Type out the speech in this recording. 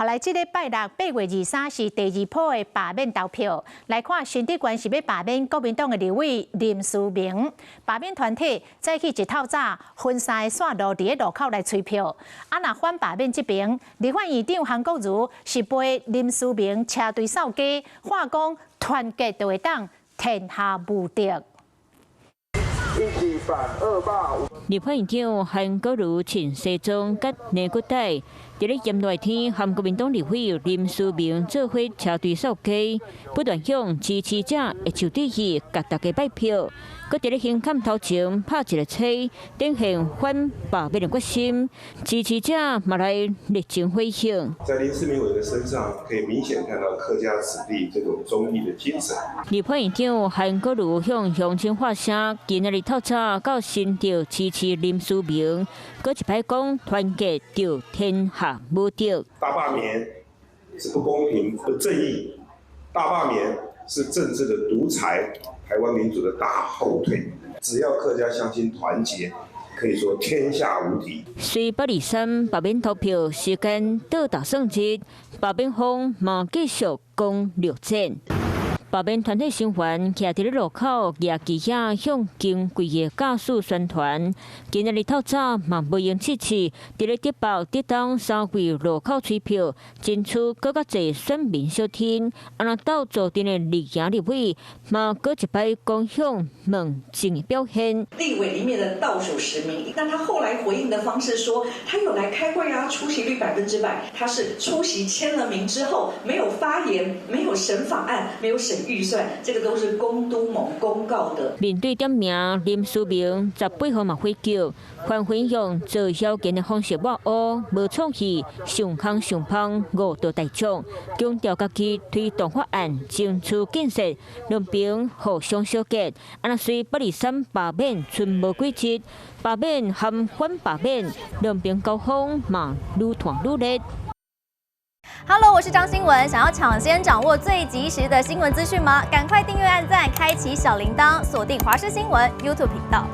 後來這个拜六8月23是第二波的罷免投票，來看新竹縣是欲罷免國民黨的立委林思明，罷免團體早起一透早分三个線路佇咧路口來催票。啊，若反罷免這邊，立法院長韓國瑜是陪林思明車隊掃街，喊講團結就會當天下無敵。一起反惡霸。立法院長韓國瑜穿西裝佮呢骨帶，佇咧炎熱天，和國民黨立委林思明做伙車隊掃街，不斷向支持者的手指去，共大家拜票。閣佇咧紅崁頭前拍一个車，展現反罷免的決心。支持者嘛來熱情回應。在林思明委員身上，可以明顯看到客家子弟這種忠義的精神。立法院長韓國瑜向鄉親發聲，今仔日透早到新竹支持林思明，閣一擺講團結就天下無敵。大罷免是不公平、不正義，大罷免是政治的獨裁，台灣民主的大後退。只要客家鄉親團結，可以說天下無敵。雖8/23罷免投票時間到達算日，罷免方嘛繼續攻略戰。罷免團體成員徛佇咧路口，舉旗仔向經規个駕駛宣傳。今仔日透早嘛無閒試試，佇咧竹北、竹東三位路口催票，爭取閣較濟選民相挺。啊，若鬥做陣的綠營立委嘛，閣一擺講向問政的表現。立委裡面的倒數10名，但他後來回應的方式說，他有來開會啊，出席率100%。他是出席簽了名之後，沒有發言，沒有審法案，沒有審預算，這個都是公督盟公告的。面對點名林思明18號嘛回擊，紛紛用做梟見的方式抹烏，無創意，上空上芳誤導大眾，強調家己推動法案爭取建設，兩邊互相小結。啊，若雖8/23罷免賰無幾日，罷免和反罷免兩邊交鋒嘛愈湠愈熱。 Hello，我是張新文。想要搶先掌握最及時的新聞資訊嗎？趕快訂閱、按讚、開啟小鈴鐺，鎖定華視新聞 YouTube 頻道。